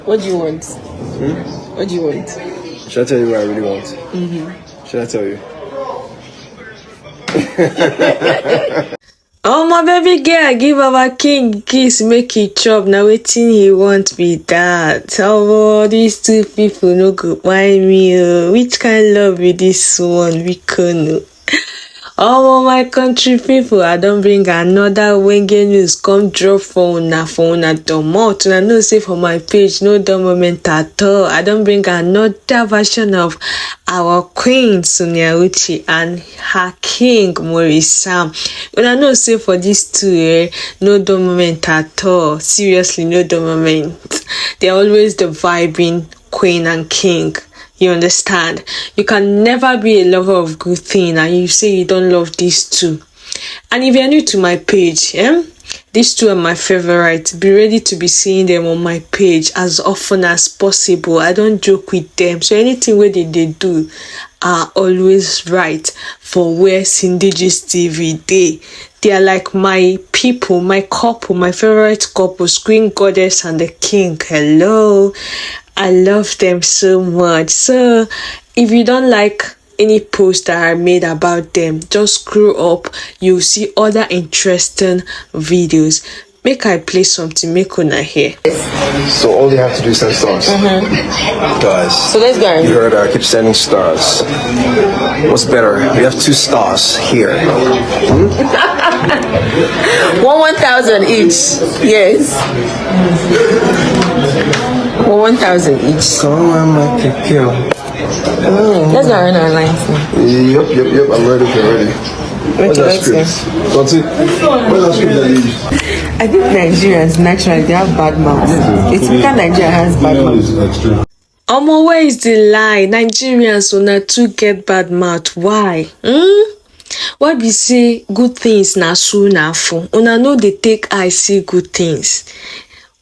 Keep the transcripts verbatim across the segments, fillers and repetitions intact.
What do you want? What do you want? Should I tell you what I really want? Mm-hmm. Should I tell you? Oh my baby girl, give our king kiss, make he chop. Now waiting he want be that. Oh, these two people no go buy me. Oh. Which kind love with this one? We couldn't. All of my country people, I don't bring another wenge news come drop for una for una domot. Una know say for my page, no dull moment at all. I don't bring another version of our queen Sonia Uchi and her king Maurice Sam. Una know say for these two, eh, no dull moment at all. Seriously, no dull moment. They're always the vibing queen and king. You understand? You can never be a lover of good thing and you say you don't love these two. And if you're new to my page, eh, these two are my favorites. Be ready to be seeing them on my page as often as possible. I don't joke with them. So anything where they, they do are always right for where Cindy Gist T V day. They are like my people, my couple, my favorite couple, Screen Goddess and the King. Hello. I love them so much. So if you don't like any post that I made about them, just scroll up. You'll see other interesting videos. Make I play something, make una hear. So all you have to do is send stars. Guys, So let's go. You heard her. Keep sending stars. What's better? We have two stars here. One one thousand each. Yes. One one thousand each. Come on, my girl. Let's go run our lines now. Yep, yep, yep. I'm ready. I'm ready. What's that let's go. Script? What's it? What's that script that you use? I think Nigerians naturally they have bad mouth. It's because Nigeria has bad mouth. That's true. Omo, where is the lie? Nigerians una too get bad mouth. Why? Hmm? Why be say good things na so na for? Una no dey take eye see good things.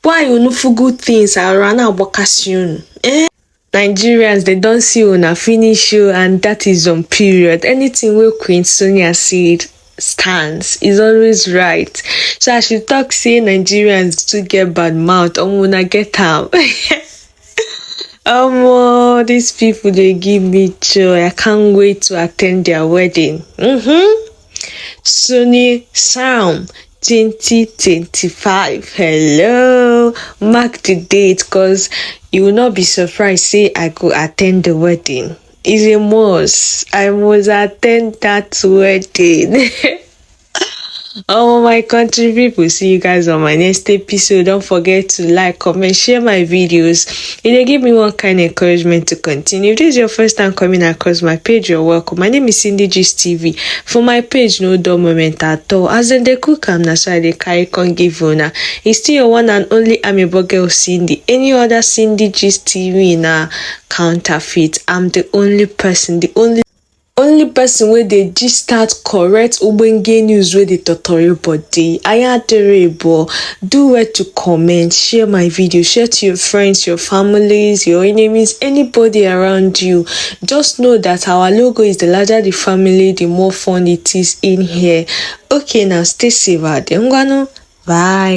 Why unu for good things around Abakasiun? Eh? Nigerians, they don't see una finish you, and that is on period. Anything where Queen Sonia said stands is always right. So I should talk say Nigerians too get bad mouth. Omo, una get am. Omo, these people they give me joy. I can't wait to attend their wedding. Mm-hmm. Sony Sound twenty twenty-five. Hello. Mark the date, cause you will not be surprised. Say I go attend the wedding. It's a must. I must attend that wedding. Oh my country people, see you guys on my next episode. Don't forget to like, comment, share my videos. It dey give me one kind of encouragement to continue. If this is your first time coming across my page, you're welcome. My name is Cindy Gist T V. For my page, no dull moment at all. As in the cook, I'm not sure they carry can give una. It's still your one and only amebo girl Cindy. Any other Cindy Gist T V na counterfeit. I'm the only person, the only only person wey dey gist out correct ogbonge news wey dey totori body. Ayaterebo, do well to comment, share my video, share to your friends, your families, your enemies, anybody around you. Just know that our logo is the larger the family, the more fun it is in here. Okay, now stay safe out there. Ngwanu, bye.